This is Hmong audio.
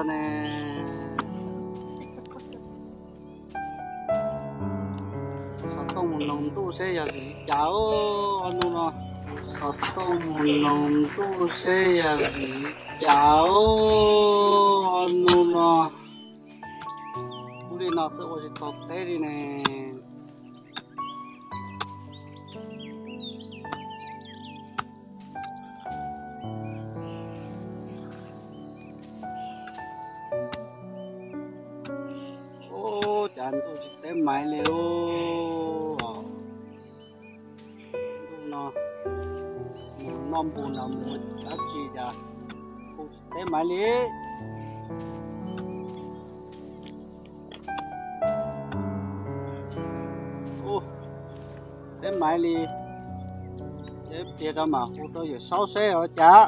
ne. Xov tooj mus noog ntuj seb yog vim li cas os, ob hnub no. Xov tooj mus noog ntuj seb yog vim li cas os, ob hnub no. Ua li no xwb ua tsis tau teb li ne. Ub, cas ntuj tsis teb maiv li lauj. Ntuj no mus noj npus nrog mus dab tsi cas kuj tsis teb maiv li. Ub, teb maiv li. Ces pliag rau mam hu rau Yawm Saub seb ua cas.